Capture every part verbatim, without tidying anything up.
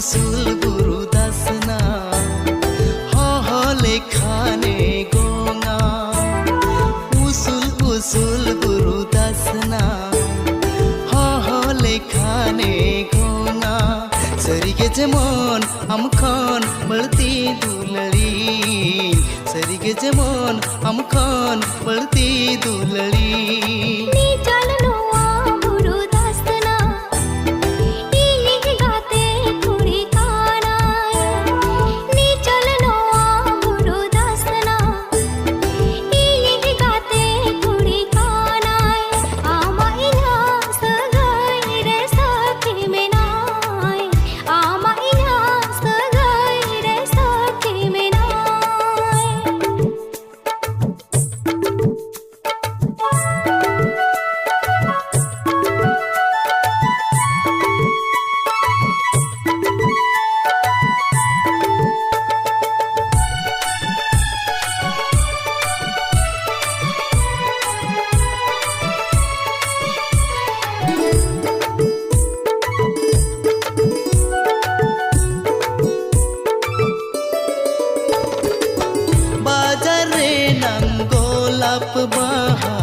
ᱩᱥᱩᱞ ᱵᱩᱨᱩ ᱫᱟᱥᱱᱟ, ᱦᱚᱦᱚ ᱞᱮᱠᱷᱟᱱᱮ ᱜᱚᱝᱟ᱾ ᱩᱥᱩᱞ ᱩᱥᱩᱞ ᱵᱩᱨᱩ ᱫᱟᱥᱱᱟ, ᱦᱚᱦᱚ ᱞᱮᱠᱷᱟᱱᱮ ᱜᱚᱝᱟ᱾ ᱥᱟᱹᱨᱤᱜᱮ ᱡᱮᱢᱚᱱ ᱟᱢ ᱠᱷᱚᱱ ᱵᱟᱹᱲᱛᱤ ᱫᱩᱞᱟᱹᱲᱤᱧ, ᱥᱟᱹᱨᱤᱜᱮ ᱡᱮᱢᱚᱱ ᱟᱢ ᱠᱷᱚᱱ ᱵᱟᱹᱲᱛᱤ ᱫᱩᱞᱟᱹᱲᱤᱧ᱾ ᱱᱤᱡᱟᱞ ᱱᱚᱣᱟ ᱵᱩᱨᱩ ᱫᱟᱥᱱᱟ, ᱤᱧᱤᱡ ᱜᱟᱛᱮ ᱠᱩᱲᱤ ᱠᱟᱱᱟᱭ᱾ ᱱᱤᱡᱟᱞ ᱱᱚᱣᱟ ᱵᱩᱨᱩ ᱫᱟᱥᱱᱟ, ᱤᱧᱤᱡ ᱜᱟᱛᱮ ᱠᱩᱲᱤ ᱠᱟᱱᱟᱭ᱾ ᱟᱢᱟᱜ ᱤᱧᱟᱹᱜ ᱥᱟᱹᱜᱟᱹᱭ ᱨᱮ ᱥᱟᱹᱠᱷᱤ ᱢᱮᱱᱟᱭ᱾ ᱟᱢᱟᱜ ᱤᱧᱟᱹᱜ ᱥᱟᱹᱜᱟᱹᱭ ᱨᱮ ᱥᱟᱹᱠᱷᱤ ᱢᱮᱱᱟᱭ᱾ ᱵᱟᱡᱟᱨ ᱨᱮᱱᱟᱝ ᱜᱳᱞᱟᱯ ᱵᱟᱦᱟ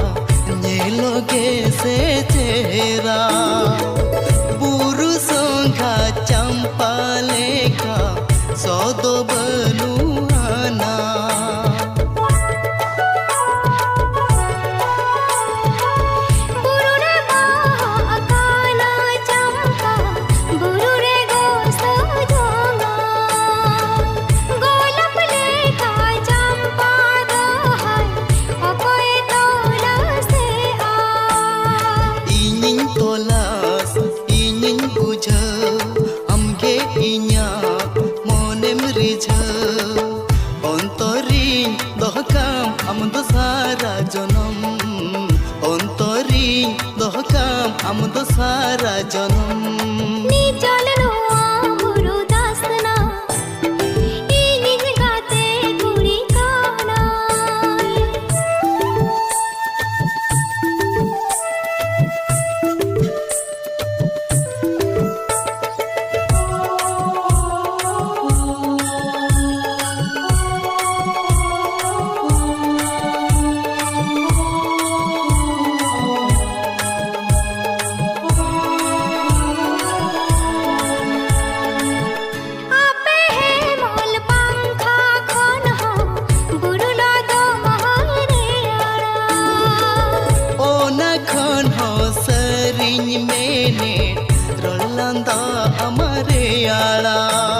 ᱧᱮᱞᱚᱜ ᱜᱮ ᱥᱮ ᱪᱮᱦᱨᱟ᱾ ᱵᱩᱨᱩ ᱥᱚᱸᱜᱷᱟ ᱪᱟᱢᱯᱟ ᱞᱮᱠᱟ ᱥᱚ ᱫᱚ ᱵᱟᱹᱱᱩᱜ ᱟᱱᱟ᱾ ᱵᱩᱨᱩ ᱨᱮ ᱵᱟᱦᱟ ᱟᱠᱟᱱᱟ ᱪᱟᱢᱯᱟ, ᱵᱩᱨᱩ ᱨᱮ ᱜᱚᱥᱚ ᱡᱚᱝᱟ᱾ ᱜᱳᱞᱟᱯ ᱞᱮᱠᱟ ᱪᱟᱢᱯᱟ ᱫᱚ ᱦᱟᱭ ᱚᱠᱚᱭᱮ ᱛᱚᱞᱟᱥᱮᱜᱼᱟ? ᱤᱧᱤᱧ ᱛᱚᱞᱟᱥ, ᱤᱧᱤᱧ ᱵᱩᱡᱷᱟᱹᱣ, ᱟᱢᱜᱮ ᱤᱧᱟᱹᱜ ᱢᱚᱱᱮᱢ ᱨᱤᱡᱷᱟᱹᱣ᱾ ᱚᱱᱛᱚᱨᱤᱧ ᱫᱚᱦᱚ ᱠᱟᱢ ᱟᱢ ᱫᱚ ᱥᱟᱨᱟ ᱡᱚᱱᱚᱢ, ᱚᱱᱛᱚᱨᱤᱧ ᱫᱚᱦᱚ ᱠᱟᱢ ᱟᱢ ᱫᱚ ᱥᱟᱨᱟ ᱡᱚᱱᱚᱢ᱾ ᱱᱤᱡᱟᱞ ᱱᱚᱣᱟ ᱵᱩᱨᱩ ᱫᱟᱥᱱᱟ, ᱤᱧᱤᱡ ᱜᱟᱛᱮ ᱠᱩᱲᱤ ᱠᱟᱱᱟᱭ᱾ ᱟᱲᱟ᱾